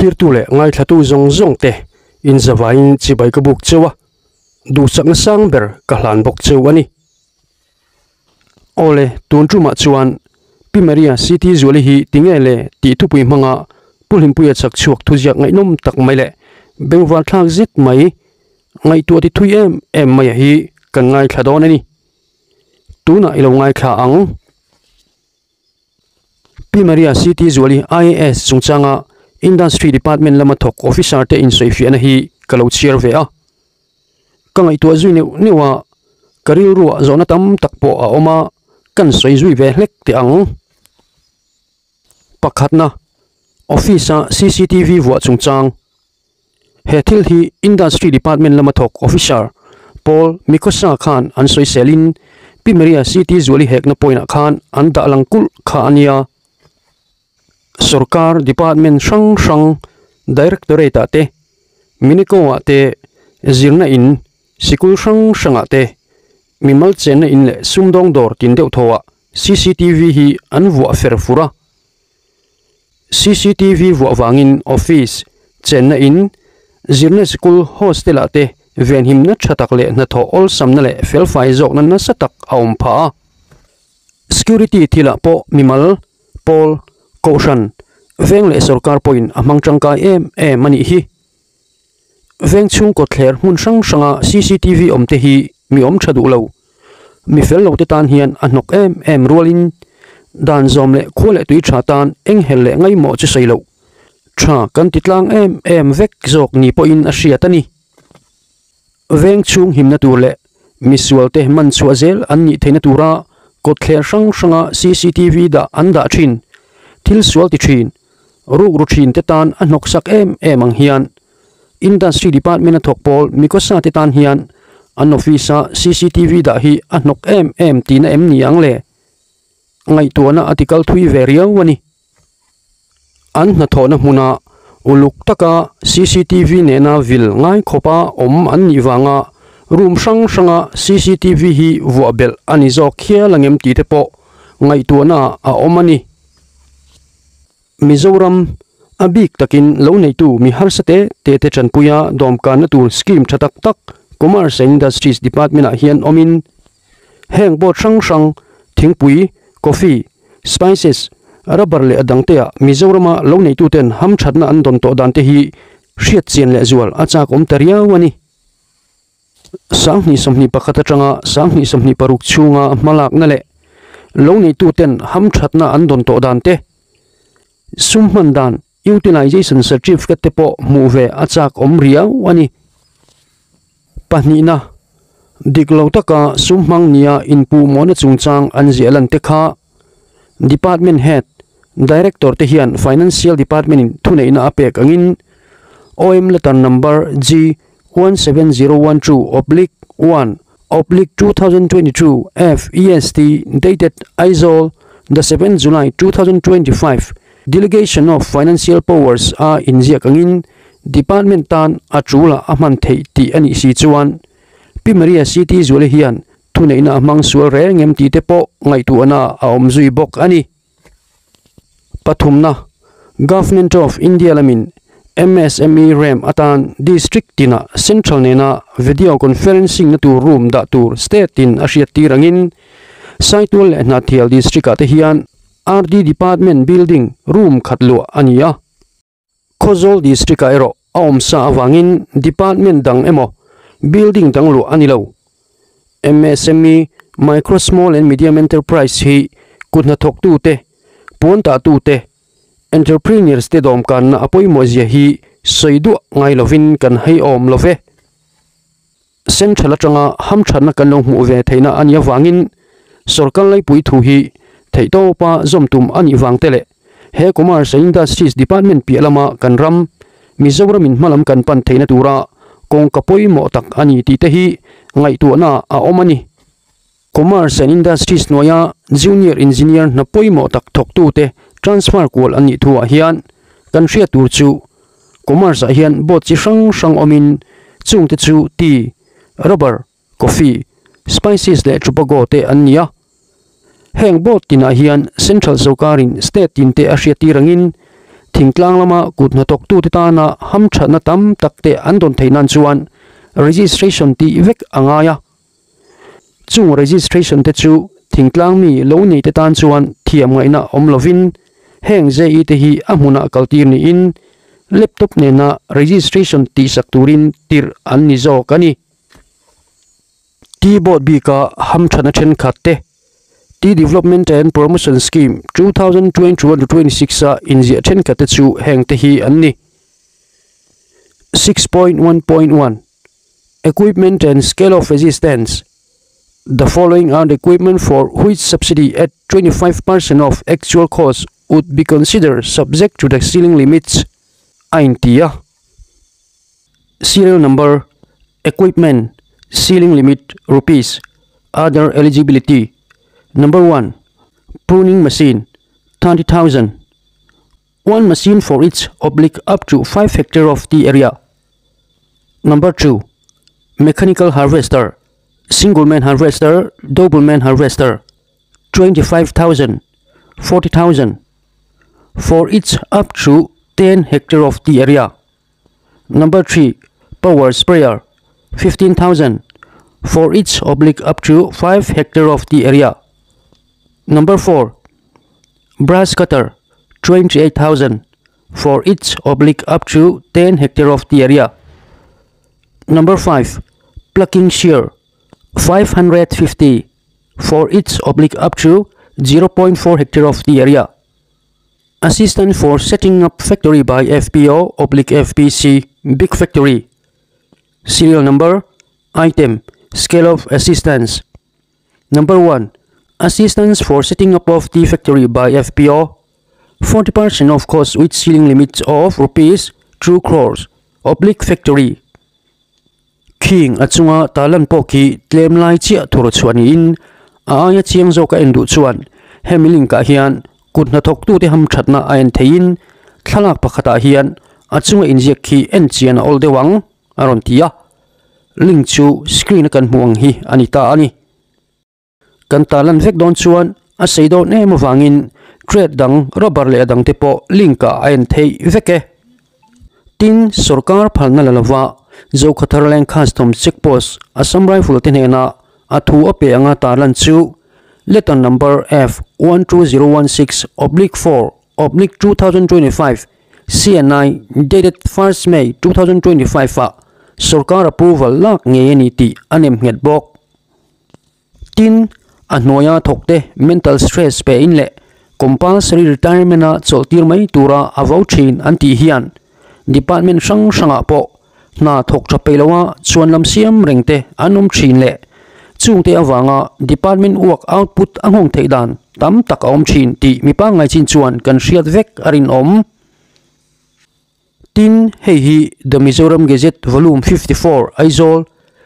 Thlirtu leh ngaithlatu zawng zawng te inzavaiin chibai ka buk cheu a, duhsakna sang ber ka hlan bawk cheu a ni. Awle, tun tumah chuan Pi Maria CT Zuali hi tinge le tih thupui hmanga Pu Hlimpuia chak chhuak thuziak ngaihnawm tak mai leh bengvar thlak zet mai ngaihtuah ti thui em em maia hi kan ngaithla dawn a ni. Tunah i lo ngaithla ang. Pi Maria CT Zuali IAS chungchanga Industry Department lama thawk officer te insawifiahna hi ka lo chhiar ve a. Ka ngaihtuah zui neuh neuh a, ka rilruah zawhna tam tak pawh a awm a, kan sawi zui ve hlek teh ang. Pakhatna, Office-a cctv vuah chungchang. He thil hi Industry Department lama thawk officer Paul Mikosa khan an sawiselin Pi Maria CT Zuali hekna point-ah khan an dah lang kulh kha a nia. Sorkar department hrang hrang Directorate-ah te, Minico-ah te, zirna in, sikul hrang hrangah te, mimal chenna in leh sumdawng dawr tin deuh thawhah cctv hi an vuah fer fur a. Cctv vuah vangin office, chenna in, zirna sikul hostel ah te venhimna tha tak leh hnathawh awlsamna leh felfai zawkna nasa tak a awm phah a. Security thilah pawh mimal, pawl, kohhran, veng leh sorkar pawhin a hmang tangkai em em a nih hi. Veng chhungkaw thler hmun hrang hranga cctv awm te hi mi awm tha duh lo. Mi fel lo te tan hian a hnawk em em rualin dan zawm leh khua leh tui tha tan eng hel leh ngaimawh chu sawi loh tha kan ti tlang em em vek zawk ni pawhin a hriat a ni. Veng chhung himna tur leh misual te man chhuah zel an nih theihna tura kawtthler hrang hranga cctv dah an dah thin, thil sual ti thin, Rukru thin te tan a hnawksak em em ang hian Industry Department a thawk pawl Mikosa te tan hian an office a cctv dah hi a hnawk em em tihna em ni ang le? Ngaihtuahna a tikal thui ve riau a ni. An hnathawhna hmuna uluk taka cctv nena vil ngai khawpa awm an nih vanga room hrang hranga cctv hi vuah belh a ni zawk hial angem tih te pawh ngaihtuahna a awm a ni. Mizoram, a bik takin lo neitu mi harsa te te te tanpuia dawmkanna tur scheme tha tak tak Commerce and Industries Department ah hian awmin heng board hrang hrang thingpui, coffee, spices, rubber leh a dangte ah Mizorama lo neituten hamthatna an dawn tawh dan te hi hriat chian leh zual a chak awm ta riau a ni. 2021 atanga 2026 chhunga hmalakna leh lo neituten hamthatna an dawn tawh dan te, sum hman dan, utilization certificate te pawh hmuh ve a chak awm riau a ni. Pahnihna, dik lo taka sum hmang nia inpuhmawhna chungchang an ziah lan te kha Department Head, Director te hian Financial Department in thuneihna a pek angin OM letter number G 17012/1/2022 FEST dated Aizawl the 7 July 2025 Delegation of Financial Powers a inziak angin Department tan a tul ah a hman theih tih a nih si chuan Pi Maria CT Zuali hian thuneihna a hmang sual reng em tih te pawh ngaihtuahna a awm zui bawk a ni. Pathumna, Government of India lamin MSME rem atan District tinah Central nena Video Conferencing na tur room dah tur State tin a hriat tir angin Saitual leh Hnahthial District ah te hian RD Department building room khat luah a ni a. Khawzawl District ah erawh a awm sa avangin Department dang emaw building dang luah a ni lo. MSME, Micro Small and Medium Enterprise, hi kut hnathawktu te, puan tahtu te, entrepreneurs te dawmkanna a pawimawh zia hi sawi duah ngai lovin kan hei awm lo ve. Central atanga hamthatna kan lo hmuh ve theihna a nih avangin sorkar laipui thu hi theihtawpa zawm tum a nih vang te leh he Commerce and Industries Department piah lama kan ram Mizoramin hmalam kan pan theihna tura kawngka pawimawh tak a ni tih te hi ngaihtuahna a awm a ni. Commerce and Industries hnuaia Junior Engineer hna pawimawh tak thawktute transfer kual an nih thuah hian kan hriat tur chu Commerce ah hian board chi hrang hrang awmin chungte chu tea, rubber, coffee, spices leh tobacco te an ni a. Heng board tinah hian Central sorkarin state tinte a hriattir angin Thingtlang lama kut hnathawktute tana hamthatna tam tak te an dawn theih nan chuan registration tih vek a ngai a. Chung registration te chu thingtlang mi lo nei te tan chuan thiam ngaihna awm lovin heng JE te hi a hmunah kaltir niin laptop nena registration tihsak turin tirh an ni zawk a ni. Tea Board bika hamthatna thenkhat te Tea Development and Promotion Scheme 2021 to 26 a inziah thenkhat te chu heng te hi an ni. 6.1.1 Equipment and Scale of Assistance The following are the equipment for which subsidy at 25% of actual cost would be considered subject to the ceiling limits a inti a. Serial number, Equipment, Ceiling limit, Rupees, Other eligibility, Number one, Pruning machine, 30,000, One machine for each oblique up to 5 hectare of tea area. Number 2. Mechanical harvester, single man harvester, double man harvester, 25,000, 40,000, for each up to 10 hectare of tea area. Number 3. Power sprayer, 15,000, for each oblique up to 5 hectare of tea area. Number 4. Brush cutter, 28,000, for each oblique up to 10 hectare of tea area. Number 5. Plucking shear, 550, for each oblique up to 0.4 hectare of tea area. Assistance for setting up factory by FPO oblique FPC big factory. Serial number, item, scale of assistance. Number 1. Assistance for setting up of tea factory by FPO. 40% of cost with ceiling limit of rupees 2 crores oblique factory. Khing a chunga talan pawh khi tlem lai chiah thur chhuah niin a aia chiang zawk a en duh chuan hemi link ah hian kut hnathawk tute hamthatna a en theihin thlalak pakhatah hian a chunga inziak khi en chian a awl deuh ang a rawn ti a, link chu screen a kan hmuh ang hi a ni ta a ni. Kan tarlan vek dawn chuan a sei dawn em avangin trade dang rubber leh a dangte pawh link ah a en theih vek e. Tin, sorkar phalna la lova Zokhathar Land Custom Check Post Assam Rifle te hnena a thu a pe anga tarlan chu letter number F12016 oblique 4 oblique 2025 CNI dated 1st May 2025 ah sorkar approval lak ngei a ni tih a nem nghet bawk. Tin, a hnuaia thawkte mental stress pe in leh compulsory retirement a chawlhtir mai tura a vo thin an tih hian department hrang hrangah pawh hna thawk tha peih loa chuan lam siam reng te an awm thin leh chungte avanga department work output a nghawng theih dan tam tak a awm thin tih mi pangngai chin chuan kan hriat vek a rinawm. Tin, hei hi The Mizoram Gazette Volume 54, Aizawl,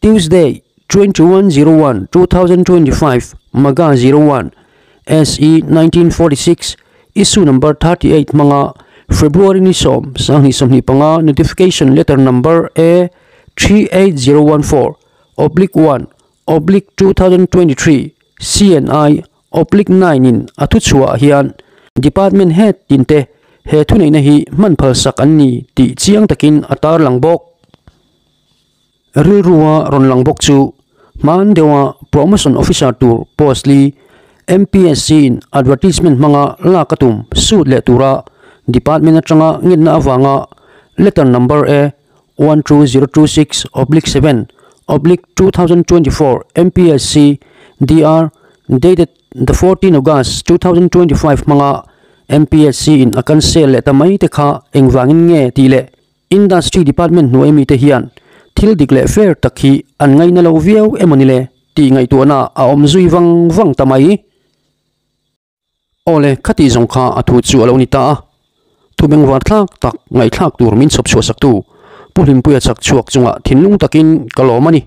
Tuesday, 21/01, 2025, Maga 01, SE 1946, Issue Number 38 hmanga February ni sawm, sanghnih sawmhnih panga Notification Letter Number A 38014 oblique 1 oblique 2023 CNI oblique 9 in a thuchhuah hian Department Head tinte he thuneihna hi hman phalsak an ni tih chiang takin a tarlang bawk. Rilrua rawn lang bawk chu hman deuha Promotion Officer tur post li MPSC in advertisement hmanga lak a tum sut leh tura Department atanga ngenna avanga letter number A 12026 oblique 7 oblique 2024 MPSC DR dated the 14 August 2025 hmanga MPSC in a cancel leh ta mai te kha engvangin nge tih leh Industry Department hnuai mite hian thil dik leh fair tak hi an ngaina lo viau emaw ni le tih ngaihtuahna a awm zui vang vang ta mai. Awle, khati zawng kha a thu chu a lo ni ta a. Thu bengvar thlak tak ngaihthlak tur min chhawp chhuah saktu Pu Hlimpuia chak chhuak chungah thinlung takin ka lawm a ni.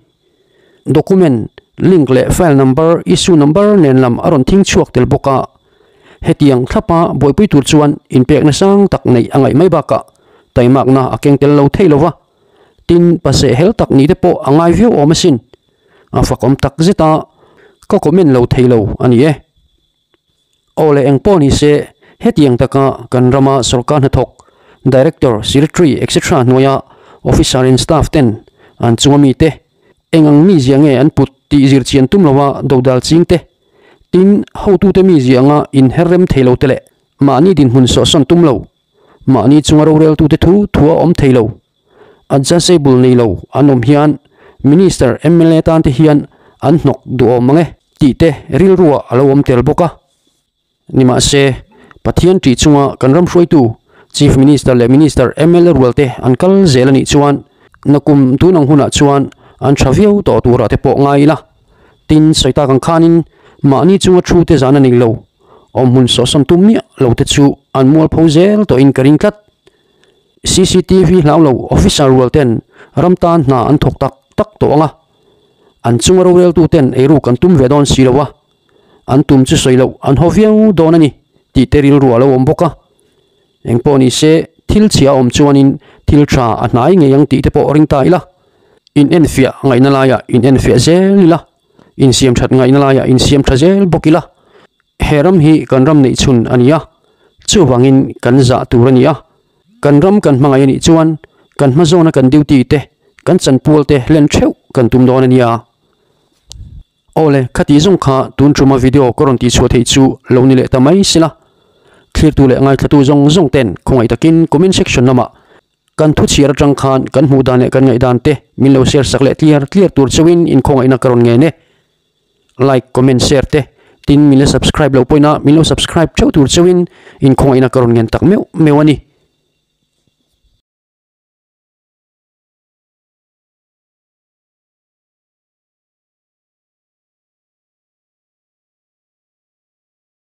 Document, link leh file number, issue number nen lam a rawn thing chhuak tel bawk a. Hetiang thlapa buaipui tur chuan inpekna sang tak neih a ngaih mai bakah taimakna a keng tel lo thei lo va. Tin, paseh hel tak nih te pawh a ngai viau awm asin. A fakawm tak zet a, ka comment lo thei lo a ni e. Aw le eng pawh ni se, Hetiang taka kan rama sorkar hnathawk, Director, Secretary etc hnuaia Officer in staff ten an chunga mite eng ang mizia nge an put tih zir chian tum loa dodal ching te, tin hotute mizia anga inher rem thei lo te leh mahni dinhmun sawhsawn tum lo, mahni chunga roreltute thu thua awm thei lo, adjustable nei lo an awm hian Minister, mla tan te hian an hnawk duhawm ang e tih te rilruah a lo awm tel bawk a. Nimahse, Pathian ṭih chunga kan ram hruaitu Chief Minister leh Minister mla rualte an kal zel a nih chuan nakum tun ang hunah chuan an ṭha viau tawh turah te pawh ngai ila. Tin, sawi tak ang khanin mahni chunga thu te zan a nei lo, awmhmun sawhsawn tum miah lo te chu an mualpho zel tawhin ka ring tlat. Cctv hlau lo officer rual ten ram tan hna an thawk tak tak tawh ang a, an chunga roreltu ten eiruk an tum ve dawn si lo a, an tum chu sawi loh an haw viau dawn a ni tih te rilru a lo awm bawk a. Engpawh ni se thil chhia a awm chuanin thil tha a hnai ngei ang tih te pawh ring ta ila, in enfiah ngaihna laiah in enfiah zel ila, insiam that ngaihna laiah insiam tha zel bawk ila, he ram hi kan ram neih chhun a ni a, chuvangin kan zah tur a ni a, kan ram kan hmangaih a nih chuan kan hma zawna kan duty te, kan chanpual te hlen theuh kan tum dawn a nia. Awle, khati zawng kha tun tuma video ka rawn tihchhuah theih chu lo ni leh ta mai sila. Thlirtu leh ngaithlatu zawng zawng ten khawngaih takin comment section lamah kan thu chhiar atang khan kan hmuh dan leh kan ngaihdan te min lo share sak leh tliar tliar tur chauhin inkhawngaihna ka rawn ngen e. Like, comment, share te tin min la subscribe loh pawhin a min lo subscribe theuh tur chauhin inkhawngaihna ka rawn ngen tak meuh meuh a ni.